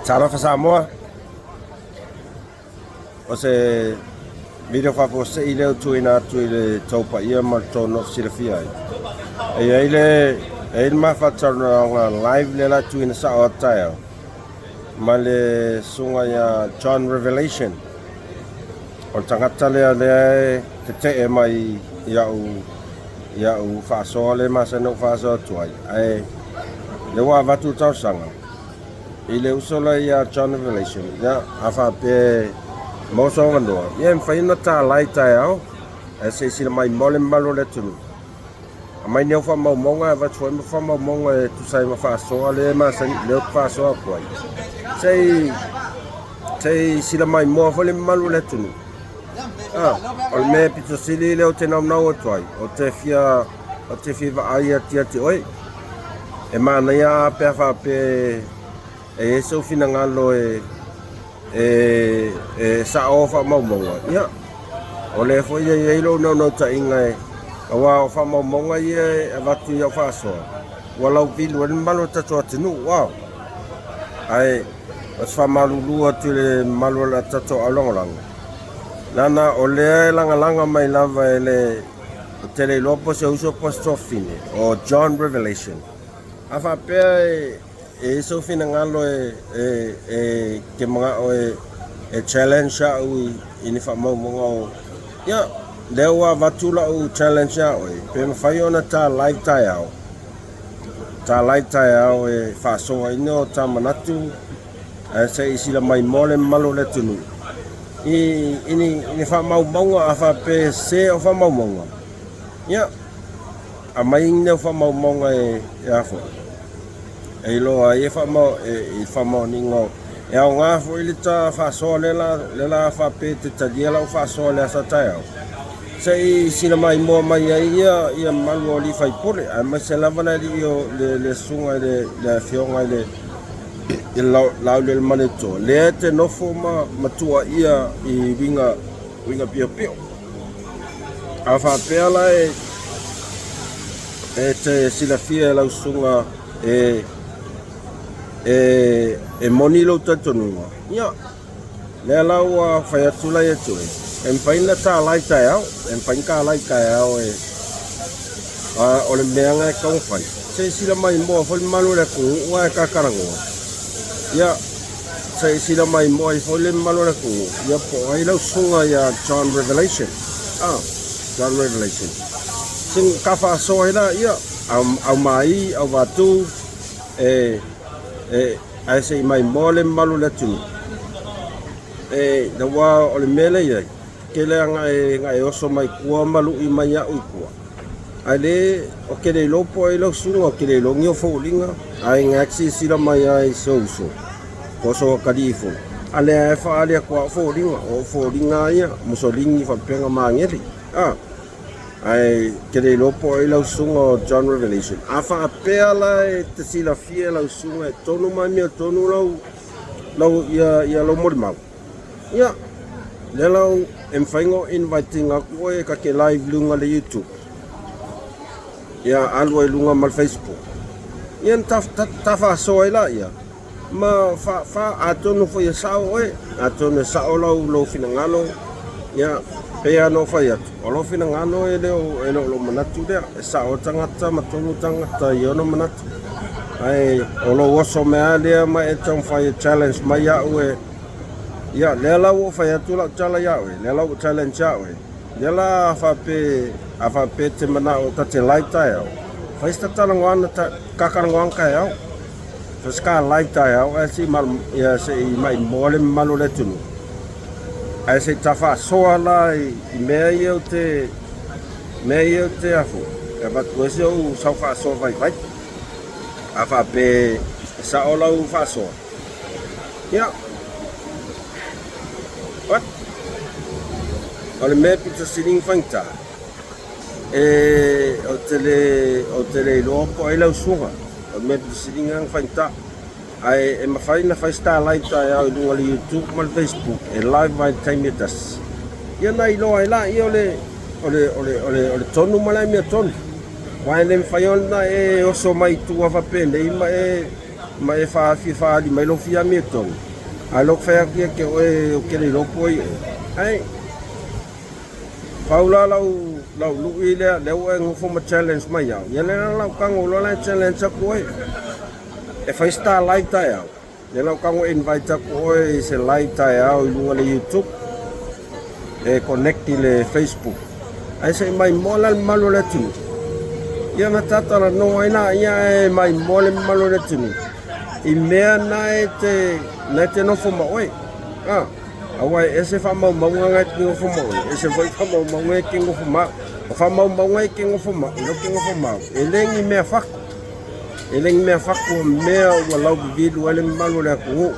Talofa Samoa. O se video faafuasei lea ua tuuina atu i le tou paia ma le tou nofo silafia ai. E i ai le, e i ai le ma faatalanoaga live lea la tuuina sao atu taeao ma le susuga ia John Revelation. O le tagata lea lea e tetee mai i au i au faasoa lea e masani ona ou faasoa atu ai. Ae lea ua avatu le talosaga i le uso la ia John Revelation, ia, a faapea e maua sou avanoa, ia e mafai ona talai taeao, ae se i sila mai mo le mamalu o le atunuu. Aumai ni au faamaumauga ae avatu foi ma faamaumauga e tusa ai ma faasoa lea e masani, lea ou te faasoa atu ai. Se i se i sila maimoa foi le mamalu o le atunuu. Ah, o le mea pito sili lea ou te naunau atu ai, ou te fia ou te fia vaai atu ia te oe. E manaia lava pe a faapea e i ai sou finagalo e e e sao faamaumauga, ia, o lea foi e i ai lou naunautaiga e, aua o faamaumauga ia e avatu i au faasoa, ua lauvilu ai le mamalu o le tatou atunuu, wow. Ae o se faamalulu atu i le mamalu o le tatou aulagolago, leaga o lea e lagalaga mai lava e le Ou te le iloa po o se uso po o se tuafafine, o John Revelation. A faapea e e i ai sou finagalo e e e te manao e e challenge au i i ni faamaumauga o ia, lea ua avatu lau challenge ia oe, pe mafai ona ta live taeao, ta live taeao e faasoaina o ta manatu ae se i sila mai moa le mamalu o le atunuu i i ni i ni faamaumauga a faapea e sese au faamaumauga, ia, aumai ni au faamaumauga e e a foi e iloa ai e faamao e i faamaoniga o e aoga foi le ta faasoa lea la lea la faapea e te talia lau faasoa i le aso a taeao se i sila maimoa mai ai ia ia mamalu o alii faipule aemaise lava le alii o le le susuga i le le afioga i le i le Laulelemaneto lea e te nofo ma ma tuuaia i uiga uiga piopio. A faapea la e e te silafia e lau susuga e e e moni lou talitonuga, ia, lea la ua fai atu la ia te oe, e mafai ona talai taeao, e mafai ona talai taeao e a o le mea na e tatau ona fai, se i sila maimoa foi le mamalu o le atunuu ae tatalanoa. Ia, se i sila maimoa ai foi le mamalu o le atunuu, ia po o ai lau susuga ia John Revelation. Ah, John Revelation. Sin ka faasoa ai la, ia, au, au mai, au vatu, e, e, ae se i maimoa le mamalu o le atunuu. E, aua o le mea lea e i ai, tele lava na e oso mai tua ma lui mai au i tua. Ae le, ou te le iloa po o ai lau susuga, ou te le iloa ni ou foliga, ae na e silasila mai lava i si ou uso, po o sou atalii foi, a lea e faaali atu lava au foliga, o ou foliga lava ia, Mussolini faapea na magele. A, ae te le iloa po o ai lau susuga o John Revelation. A faapea la e te silafia e lau susuga e tonu ma amiotonu lau, lau, ia, ia lou molimau, Ia, lea la e mafai ona invite ina atu oe ta te live i luga o le YouTube. Ia, alu ai i luga ma le Facebook. Ia, ona ta, ta, ta faasoa ai laia, ma fa, fa, atonu foi e sao oe, atonu e sao lau, lou finagalo, ia, pei lava ona ou fai atu, o lou finagalo e le o, e le o lou manatu lea, e sao le tagata ma tonu le tagata i ona manatu. Ae o lou oso mai lava lea ma e taumafai e challenge mai au e, Ia, lea la ua ou fai atu lau tala ia oe, lea la ua challenge ia oe. Lea la a faapea, a faapea e te manao ta te live taeao, fai se talanoaga ta, ka talanoaga taeao. Fai se ka live taeao ae se i mal, ia se i maimoa le mamalu o le atunuu. Ae se i ta faasoa la i, i mea ia ou te, mea ia ou te afo, e avatu ai se ou sau faasoa vaivai. A faapea e sao lau faasoa, Ia. What? O le mea pito sili ona faigata, e, ou te le, ou te le iloa po o ai lau susuga. O le mea pito sili lena ona faigata. Ae e mafai ona fai se ta live taeao i luga o le YouTube ma le Facebook e live ai i le taimi e tasi. Ia ona iloa ai laia o le, o le, o le, o le, o le tonu ma le amiotonu. Aua e le mafai ona e oso mai i tua faapenei ma e. ma e fia faaali mai lou fia amiotonu. Ae lou fai atu ia te oe ou te le iloa po o ai oe. Ae pau la lau lau lui lea, lea ua e nofo ma challenge mai au. Ia lea la lau tago loa la e challenge atu oe. E fai star live taeao. Lea la ou tago invite atu oe i se live taeao i luga o le YouTube e connect i le Facebook. Ae se i maimoa la le mamalu o le atunuu. Ia na tatalanoa ai laia ae maimoa le mamalu o le atunuu i mea na e te na e te nofo ma oe. Ah, aua e ese faamaumauga na e te nofo ma oe, ese foi faamaumauga e te nofo ma au. O faamaumauga e te nofo ma au, e te nofo ma au, e le ni mea fatu. E le ni mea fatu o mea ua lauvivilu ai le mamalu o le atunuu.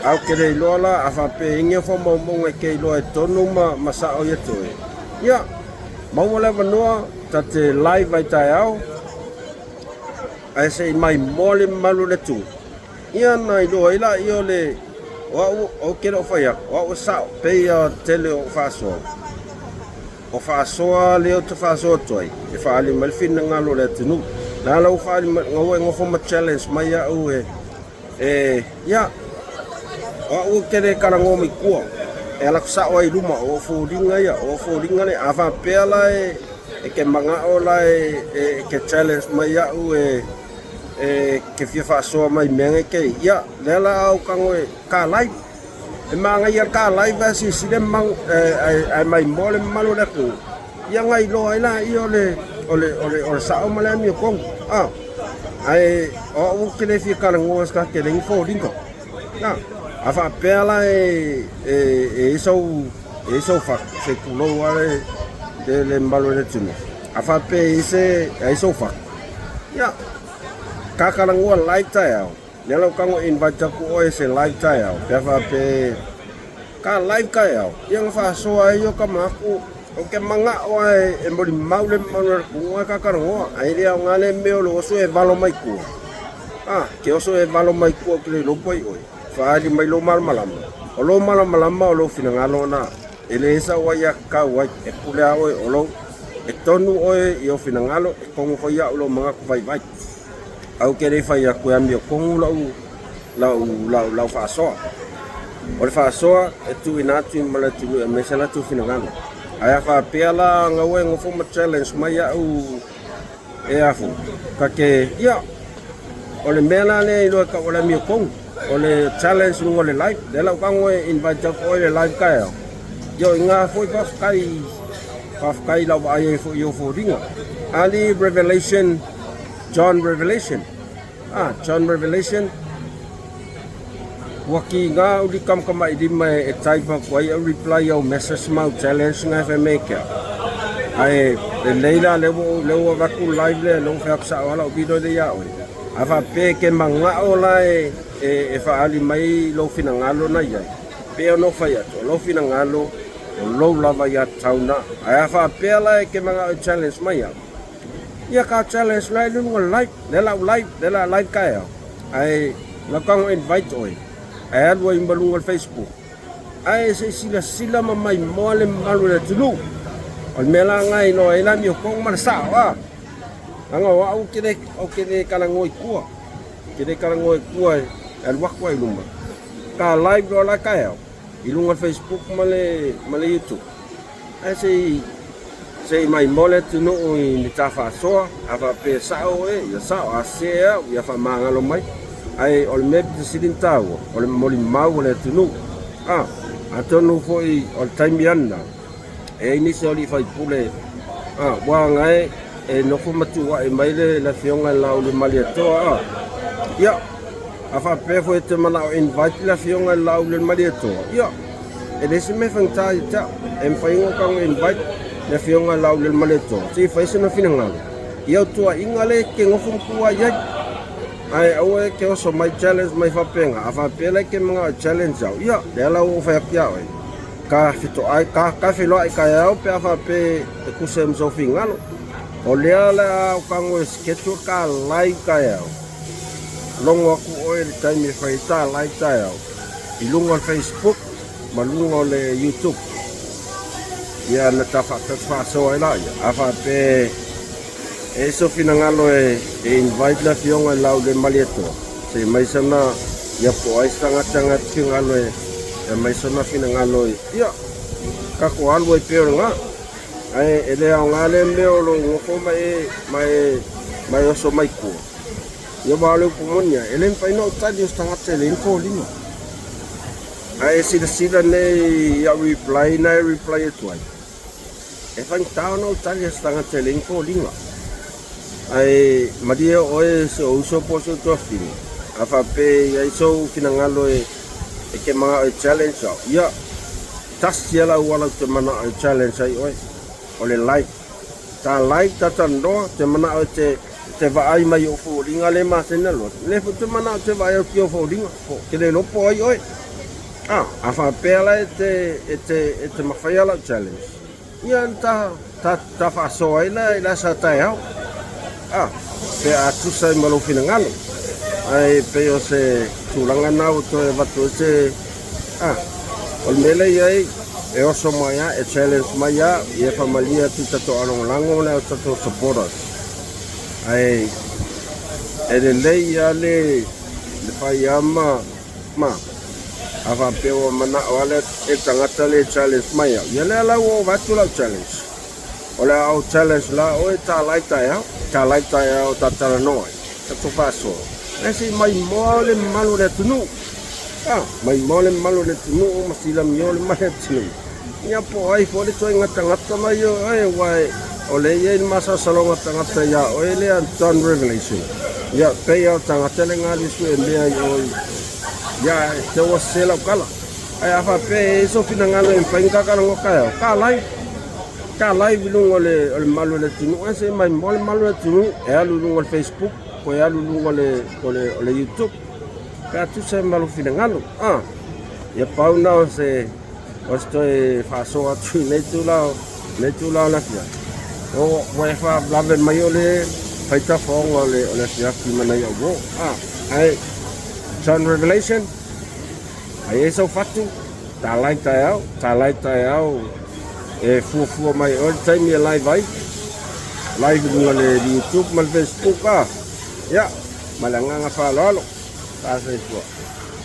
Ae ou te le iloa la, a faapea e i ai ni faamaumauga e te iloa e tonu ma, ma sao ia te oe, ia, maua le avanoa, ta te live ai taeao, ae se i maimoa le mamalu o le atunuu. Ia na iloa ai laia o le, o au, ou te le o fai atu, o au e sao, pei lava o le tele o faasoa. O faasoa lea ou te faasoa atu ai, e faaali mai le finagalo o le atunuu. La la ua faaali mai, ua e nofo ma challenge mai au e, e, ia, o au ou te le talanoa mai tua, e ala atu sao ai i luma, o foliga ia, o foliga lea. A faapea la e, e te manao la e, e te challenge mai au e, e te fia faasoa mai mea nei te, ia, lea la au tago e ka live. E manaia ka live ae silasila ae maimoa le mamalu o le atunuu, ia na iloa ai laia o le o le o le o le sao ma le amiotonu. A ae o au ou te le fia talanoa se ta te le ni foliga. A a faapea la e e e i ai sau e i ai sau fatu se tulou lava le le le mamalu o le atunuu. A faapea e i ai se e ai sou fatu, ia ta talanoa live taeao. Lea la ou tago invite atu oe se live taeao pe a faapea ka live taeao ia na faasoa ai o tama atu ou te manao lava e molimau le mamalu o le atunuu ae tatalanoa ae le aoga le mea o le oso e valo mai tua a ke oso e valo mai tua ou te le iloa po ai oe faaali mai lou malamalama o lou malamalama o lou finagalo na e le sau ai ia tatau ai e pule a oe o lou e tonu oe i ou finagalo e kogo foi au lou manatu vaivai. Ae ou te le fai atu e amiotonu lau, lau, lau, lau faasoa. O le faasoa e tuuina atu ma le atunuu e aumai se latou finagalo. Ae a faapea la gaua e nofo ma challenge mai au e afu, ta te, ia, o le mea la lea e iloa e tau o le amiotonu, o le challenge i luga o le live. Lea la ou tago e invite atu oe i le live taeao. Ia o i ina foi faafetai, faafetai i lau vaai ai foi i ou foliga. Ali Revelation John Revelation. Ah, John Revelation. Ua ki ngā uri kamakamaʻilima e, e type aku ai au reply au message ma au challenge nga e fai mai ke au. Ae lelei la lea ua lea ua avatu live lea lea ua fai atu sao lava lau video lea ia oe. A faapea e ke manao la e, e, e faaali mai lou finagalo na iai, pei ona ou fai atu, o lou finagalo, o lou lava ia tatau na. Ae a faapea la e ke manao e challenge mai au, Ia ka challenge la i luga o le live, lea la u live, lea la live taeao. Ae lau tago invite oe, ae alu ai ma luga o le Facebook. Ae se i silasila ma maimoa le mamalu o le atunuu. O le mea la lena e iloa ai le amiotonu ma le sao, a. Leaga o au ou te le, ou te le talanoa i tua. Ou te le talanoa i tua e alu atu ai i luma. Ka live loa la taeao i luga o le Facebook ma le, ma le YouTube. Ae se i se i maimoa le atunuu i ni ta faasoa, a faapea e sao oe, ia sao, a sese au, ia faamagalo mai. Ae o le mea pito sili ona taua, o le molimau o le atunuu. A, atonu foi o le taimi lava lena, e i ai nisi o alii faipule, a, ua agae e nofo ma tuuai mai le, le afioga i le Laauliamalietoa, a. Ia, a faapea foi e te manao invite le afioga i le Laauliamalietoa, ia, E leai se mea e faigata ia te au. E mafai ona tago invite le afioga ia Laaulialemalietoa se i fai sona finagalo i au tuuaiga lea e te nofo ma tuuai ai. Ae aua e te oso mai challenge mai faapena. A faapea la e te manao e challenge au, ia, lea la ua ou fai atu ia oe, ka fetoai, ka, ka feiloai taeao pe a faapea e tusa ai ma sou finagalo. O lea la a ou tago e schedule ka live taeao, logo atu oe i le taimi e fai ai ta live taeao. I luga o le Facebook ma luga o le YouTube. Ia na ta faasoa ai laia. A faapea e i ai sou finagalo e invite le afioga i Laaulialemalietoa, Se aumai sana, ia po o ai se tagata na te finagalo e aumai sona finagalo i, ia, tatou alu ai pea o lena. Ae e le aoga lea mea o lou nofo ma e, ma e, ma e oso mai tua. Ia aua o le upu moni lava, e le mafai ona ou tali o se tagata e leai ni foliga. A e silasila nei i au reply na e reply atu ai, e faigata ona ou tali i se tagata e leai ni foliga. Ae malie oe si ou uso po o si ou tuafafine, a faapea e i ai sou finagalo e te manao e challenge au, ia, tasi lava le auala ou te manao e challenge ai oe, o le live. Ta live ta talanoa, ou te manao e te te vaai mai i ou foliga lea e masani ona alu atu, lea foi ou te manao ou te vaai atu i ou foliga, ou te le iloa po o ai oe. A, a faapea la e te, e te, e te mafaia lau challenge, ia na ta, ta, ta faasoa ai la i le aso a taeao. A, pe a tusa ai ma lou finagalo. Ae pei o se tulaga lena ua toe avatu ai se, a, o le mea lea e i ai, e oso mai lava, e challenge mai lava, ia faamalie atu i tatou alagolago ma tatou supporters. Ae e lelei lava le fai lava ma ma a faapea ua manao lava le tagata lea e challenge mai au, ia lea la ua ova atu lau challenge. O le a ou challenge la oe ta live taeao, ta live taeao ta talanoa ai, tatou faasoa. Ae se i maimoa le mamalu o le atunuu. A, maimoa le mamalu o le atunuu ma silamio le mamalu o le atunuu. Ia po o ai foi le ituaiga tagata mai oe, aua o lea e i ai le masalosaloga tagata ia oe lea John Revelation. Ia, pei lava o le tagata lea na alu e sue mea i o i, ia, te ua sese lau tala. Ae a faapea e i ai sou finagalo e mafai ona ta talanoa taeao, ta live, ta live i luga o le, o le mamalu o le atunuu, ae se i maimoa le mamalu o le atunuu, e alu i luga o le Facebook, toe alu i luga o le, o le, o le YouTube, pe a tusa ai ma lou finagalo. A, ia pau na o se O se toe faasoa atu i lenei itula o lenei itula o le afiafi. O ua e faalavelave mai o le faitafaoga o le o le afiafi ma nai au uo. Ah, ae John Revelation, ai ai sau fatu, talai taeao, talai taeao e fuafua mai oe le taimi e live ai. Live i luga o le YouTube ma le Facebook ah. Ia, ma le agaga faaaloalo. Faafetai.